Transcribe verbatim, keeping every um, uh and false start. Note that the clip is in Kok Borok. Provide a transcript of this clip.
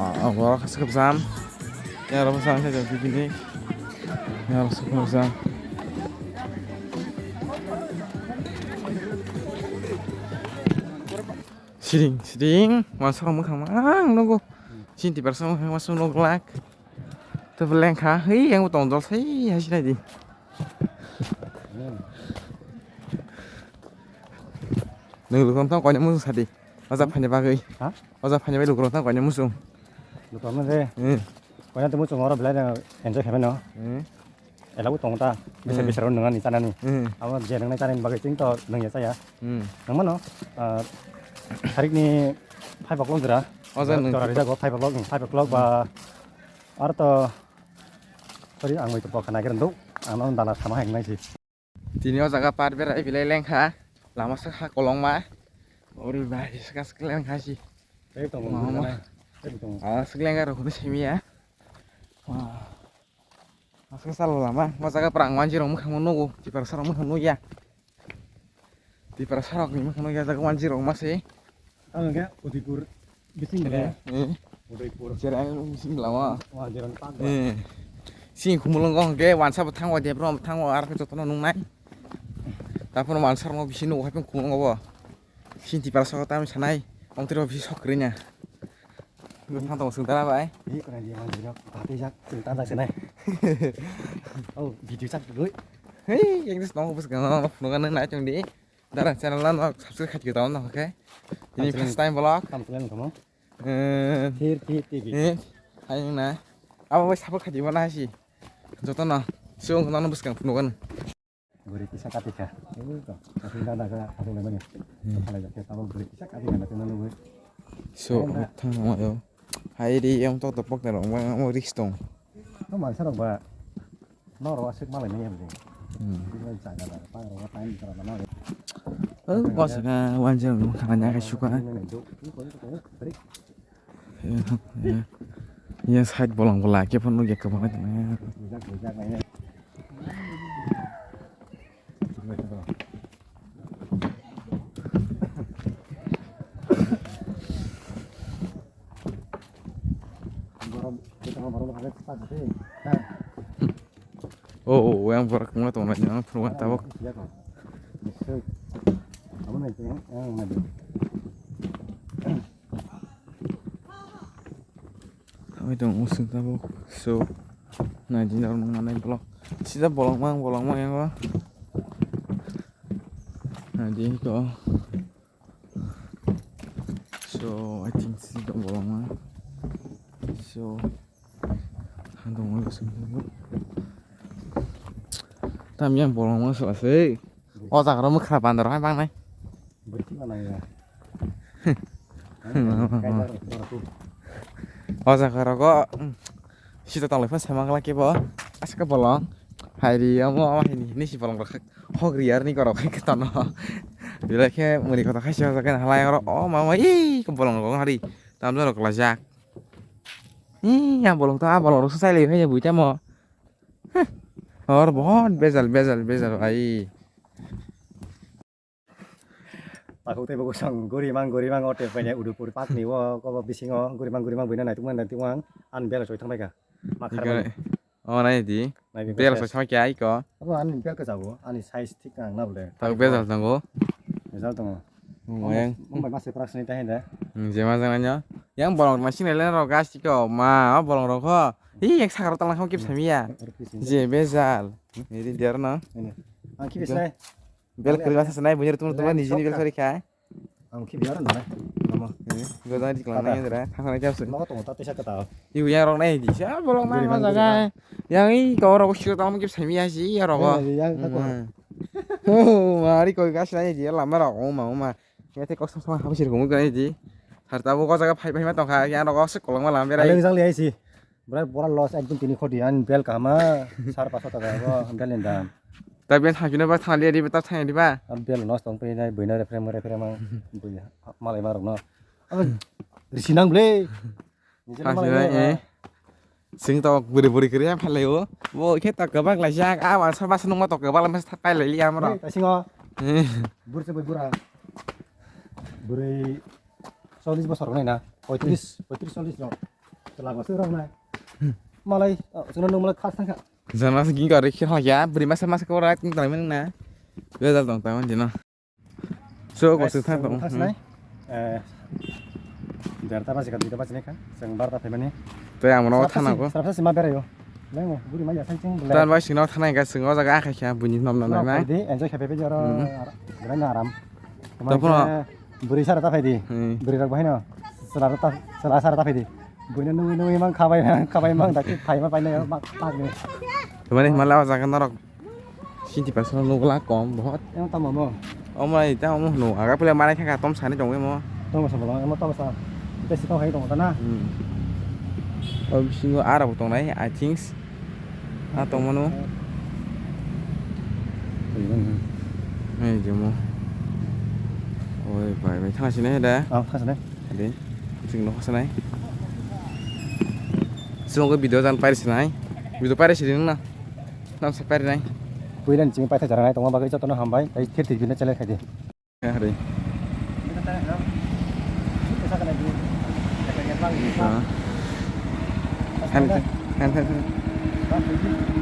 Ah, borok haste kwcham. Yarok bwsang khe jang picnic. Yarok haste kwcham. Siring, siring, wansarok mwkhang ma ang nugo. Chini tiprasa mwkhang ma sumlok glak. Tei bo lengkha, hei, yang bo tong jol sai, hai sinai di. Nwng lukurok tong koine muchung sadi. Oja phaini bagwi. Ha? Oja phaini bagwi lukurok tong koine muchung. Lukurok no je. Hmm. Koine tong muchung oro belai enjoy khaimano. Hmm. Ela bo tong ta. Bisa Hmm. bisa ro nwngnani chanani. Hmm. Abo je nwngnai chanani bagwi chwng to nwngya chaya. Hmm. Nangmano, ah, tarikni five o'clock jora. Oja nwng Jora rijak o five o'clock, five o'clock ba ar to sorry, ang bai to bokha nagir do. Ang no dana sama heng nai si. Tini o jaga par berai bilai lengkha. Lama sakha kolongma. Ori bai sakha sakha lengkha si. Tei tongo, Mama. Tei tongo. Ah, sakha lengkha rok simi ya. Wah. Aswk salo lama, o jaga pwrang wanjwi rok mwkhang nugo, Tiprasa rok mwkhang nukya. Tiprasa rok ni mwkhang nukya jaga wanjwi rok ma se. Ang khe Udaipur bising de. Eh. Udaipur. Jera ang bising lama. Wah, jera ni pak. Eh. Sing khumulung kong ke wansa bo thango de bro thango ar khe jotono nungnai. Tapor wansa rok bising nugo hai khumulung bo. Sing Tiprasa rok tam sanai. Ong tiro bising sok krina. Bwkhang tongo chwng tara bai. Hi, korai di, manjui rok, bati jak, chwng tara jak se nai. Oh, video chak dui. Hei, yang dis nong bus gang nong nong nong nai chwng di. Dara channel no subscribe khaiti tong nong khe. Ini Subscribe. First time vlog. Tam klen kamo. Eh, Thir thir T V. Eh, hai nang na. Abo bai support khaiti mana si. Joto no. Chwng nang bus gang phunu gan. Bwrwi kisa kati kha. Ui to, kati dada kha, kati lemani. Hmm. Khalai jakhe, tabok bwrwi kisa kati kha, natina nugwi. So, Ayang na. Thang mayo. Hai ri, yang tok tok pok na rong, yang risk tong. No mansa rok ba, no ro asik malai manya bwrwi. Hmm. Bini jaga da, pa ro time kara da na. Oh, bos ka, wanjang, thang nya ka suka. Bini do, bini ko, bini ko, bini ko. Iya, iya. Iya, side bolong bola, khe phano nugya kwbangma tongmani. Oh, oh, yang borak mula tongmani, yang phano tabok. Abo ni tong usung tabuk. So, naidi norok nung manai vlog. Sida bolong mang, bolong mang yang o. Naidi ko. So, I think sida bolong mang. So, handong usung tabuk. Tam yang bolong mang so asai. O jaga rok mwkhra bandar hai bang nai. Bwrwi thima nang ya. O jaga rogo, mm, sita tong lai phano sai mangla kebo. Aswk bolong. Hai ri omo, omo hai ni, ni si bolong rok hok ri ar ni korok hai khe tono. Belai khe muni kotor khai si o jaga ni halai oro. O mama, ii, bolong rok hari. Tamjak rok kwlajak. Ii, ya bolong to, a bolong rok sai lai phai ya bui tamo. Hor bahut bejal, bejal, bejal, ai. Takhuk tei bo kosong gorimang, gorimang o tei paine Udupur park ni o, o bisingo gorimang, gorimang buino naitukmani, naitukmang. Ani bela soi thangbai kha. Ma kharmani. Iko, o nai di. Nai di bela soi thangbai kha iko. Abo ani bel khe jago, ani size thik ang na bole. Takhuk bejal tongo. Bejal tongo. Mayang. Mumbai ma se prak sini tahin da. Hmm, jema jang anya. Yang bolong ma sini le ro gas tiko ma, o bolong rok ho. Hi, yang sakaro tang kham kip sami ya. Je bejal. Ini dia na. Ini. Ang kip sinai. Bel kiri masa senai bunyi tum tum ni jini bel sorry kai. Ang kip biar na. Mama. Ini gua tadi kelang nai dra. Thang nai jam sun. Mau tong ta tisa kata. Iu yang rong nai di. Siapa bolong nai ma jaga. Yang i kau rok sih tang kip sami ya sih ya rok. Yang kau. Oh, mari kau gas nai di lama rok. Oh, mama. Yang te kau sama sama habis rumah kan di. Harta bu kau jaga phai phai ma tong kha. Yang rok sih kolong ma lam berai. Aleng jang liai sih. Bwrwi pura loss ekdom tini khoti ani bel kaham ma sar paso taka bo bel ni dam. Ta bel thangchuna ba thang liya di ba ta thang di ba. Am bel nos tong pe nai bwino refre mo refre ma bwi malai ma rok no. Abo risi nang ble. Nijera malai ma. Sing to buri buri kiri phalai o. Bo khe to kwbang lai jak a wansa bas nungma to kwbang lai mas thapai lai liya amro. Hey, ta singo. Bur se bura. Bwrwi chollish bosor wngnai na, poitris, poitris chollish rok. Lama se rok nai. Malai, oh, chwngno nwng malai khas thangkha. Jana se gingka rikhe hokya, bwrwi masa masa khe ora king tangmani na. Bejal tong tangmani jino. So, ko se thang tong. Thang sinai. Eh, jarta basi ka duita basi ne kha. Chwng barta phaimani. Tei ang no thana ko. Sarap sa sima berayo. Leng buri ma ya sai chwng. Tan bai sino thana ga chwng o jaga kha kha buini nom nom nai. Di enjoy kha pepe jaro. Beraina aram. Tapono. Bwrwi sara ta phaidi. Hmm. Bwrwi rok bahino. Chwla ta, chwla sara ta phaidi. Buino nungwi nungwi mang khabai mang, khabai mang dakti phaima paina mang pakni. Mane himala o jaga norok sixty percent nugla kom bohot. Em tamo mo. Omo ita omo hunu aga pula manai thangka tom sani tongwi mo. Tamo sa bolo, emo tamo sa. Besi tong hai tong ta na. Hmm. O bisingo ara bo tongnai, I think. Ah, tongmano. Ei, jemo. Oi, bai, bai, thang sini da. Ah, thang sini. Ade, kucing no sana. Semua video jan pair sinai. Video pair sini na. Nam sa pair nai. Puilan ching pair thajara nai, tongma bagwi jotono hambai. Tai thir thir bina chale khai di. Hari. Ah. Hand, hand, hand, hand.